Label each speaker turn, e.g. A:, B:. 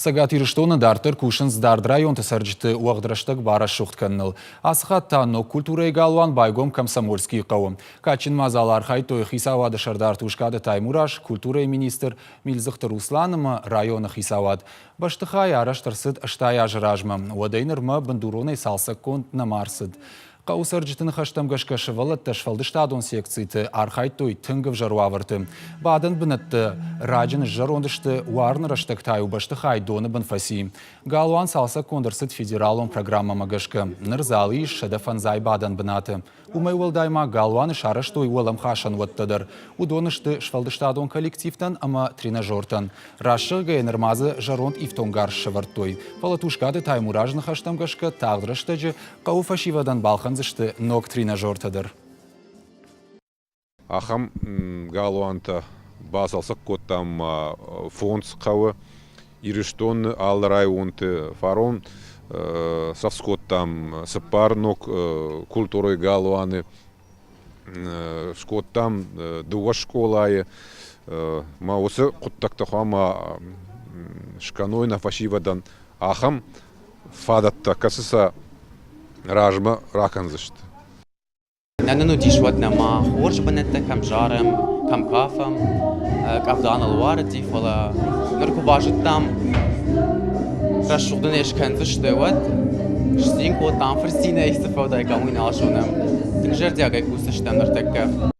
A: Цӕгат Ирыстоны дарддӕр кусынц дард районты цӕрджыты уӕгъд рӕстӕг барӕсугъд кӕныныл. Ацы хатт та ног культурӕйы галуан байгом Комсомольскийы хъӕуы. Кадджын мадзалы архайдтой хицауады сӕрдар Тускъаты Таймураз, культурӕйы министр Милдзыхты Руслан ӕмӕ районы хицауад. Бӕстыхай арӕзт ӕрцыд 80 азы размӕ. Уӕдӕй нырмӕ бындуронӕй цалцӕггонд нӕма ӕрцыд. Хъӕуы цӕрджыты ныхӕстӕм гӕсгӕ сывӕллӕттӕ сфӕлдыстадон секциты архайдтой тынг ӕвзӕр уавӕрты. Бадӕн бынӕттӕ раджы ныззӕронд сты, уарыны рӕстӕг та-иу бӕстыхай доны бын фӕци. Галуан цалцӕггонд ӕрцыд федералон программӕмӕ гӕсгӕ. Ныр залы ис 105 бадӕн бынаты. Уымӕй уӕлдай ма галуаны сарӕзтой уӕлӕмхасӕн уӕттӕ дӕр. Уыдон сты сфӕлдыстадон коллективтӕн ӕмӕ тренажертӕн. Раст зӕгъгӕйӕ, нырма дзы зӕронд ифтонгарз сӕвӕрдтой. Фӕлӕ Тускъаты Таймуразы ныхӕстӕм гӕсгӕ тагъд рӕстӕджы Хъӕуы фӕсивӕдӕн балхӕндзысты ног тренажертӕ дӕр.
B: Ахӕм галуантӕ бацалцӕг кодтам фондз хъӕуы Ирыстоны алы районты. Фарон сӕхс кодтам цыппар ног культурой галуаны, скодтам дыууӕ скъолайы. Ма уыцы хъуыддӕгтӕ хъуамӕ скӕной нӕ фӕсивӕдӕн ахӕм фадӕттӕ, кӕцы сӕ размӕ ракӕндзысты.
C: Нӕ нын уыдис уӕд нӕма хорз бынӕттӕ, кӕм зарӕм, кӕм кафӕм, къӕвда ныл уарыди, фӕлӕ ныр куы базыдтам, рӕсугъд нын ӕй скӕндзысты, уӕд сцин кодтам, фырцинӕй цы фӕудаиккам, уый нал зонӕм. Тынг зӕрдиагӕй кусдзыстӕм ныртӕккӕ.